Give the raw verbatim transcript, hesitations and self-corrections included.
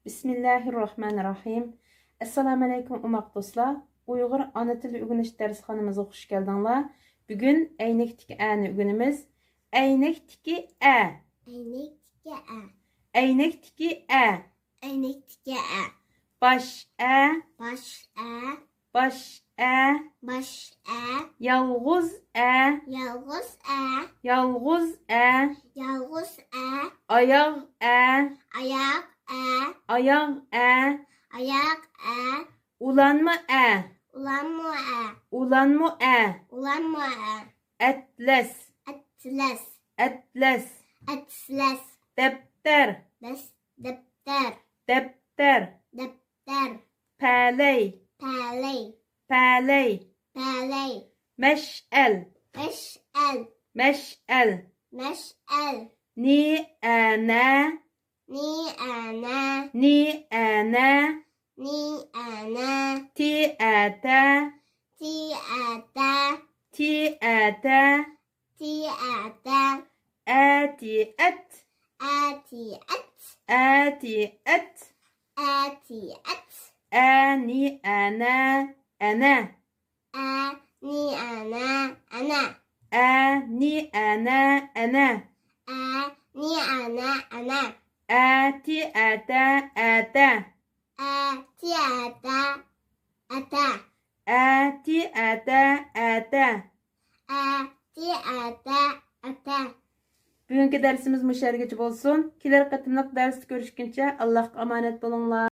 بىسمىللاھىررەھمانىررەھىم. ئەسسالامۇئەلەيكۇم، ئوماق دوستلار. ئۇيغۇر ئانا تىل ئۆگىنىش دەرسخانىمىزغا خۇش كەلدىڭلار. بۈگۈن ئەينەكتىكى ئەنى ئۆگىنىمىز. ئەينەكتىكى ئە. ئەينەكتىكى ئە. ئەينەكتىكى ئە. ئەينەكتىكى ئە. باش ئە. باش ئە. باش ئە. باش ئە. يالغۇز ئە. يالغۇز ئە. يالغۇز ئە. يالغۇز ئە. ئاياغ ئە. ئاياغ ئە. ئاياغ ئە. ئاياغ ئە. ئۇلانما ئە. ئۇلانما ئە. ئۇلانما ئە. ئۇلانما ئە. ئەتلەس. ئەتلەس. ئەتلەس. ئەتلەس. دەپتەر. دەس-، دەپتەر. دەپتەر. دەپتەر. پەلەي. پەلەي. پەلەي. پەلەي. مەشئەل. مەشئەل. مەشئەل. مەشئەل. نى ئە نە. نى ئە نە. نى ئە نە. نى ئە نە. تى ئە تە. تى ئە تە. تى ئە تە. تى ئە تە. ئەتى ئەت. ئەتى ئەت. ئەتى ئەت. ئەتى ئەت. ئە نى ئە نە. ئەنە. ئە نى ئە نە. ئەنە. ئە نى ئە نە. ئەنە. ئە نى ئە نە. ئەنە. ئەتى ئەتە. ئەتە. ئەتى ئەتە. ئەتە. ئەتى ئەتە. ئەتە. ئەتى ئەتە. ئەتە. بۈگۈنكى دەرسىمىز مۇشۇ يەرگىچە بولسۇن. كېلەر قېتىملىق دەرستە كۆرۈشكىنچە ئاللاھقا ئامانەت بولۇڭلار.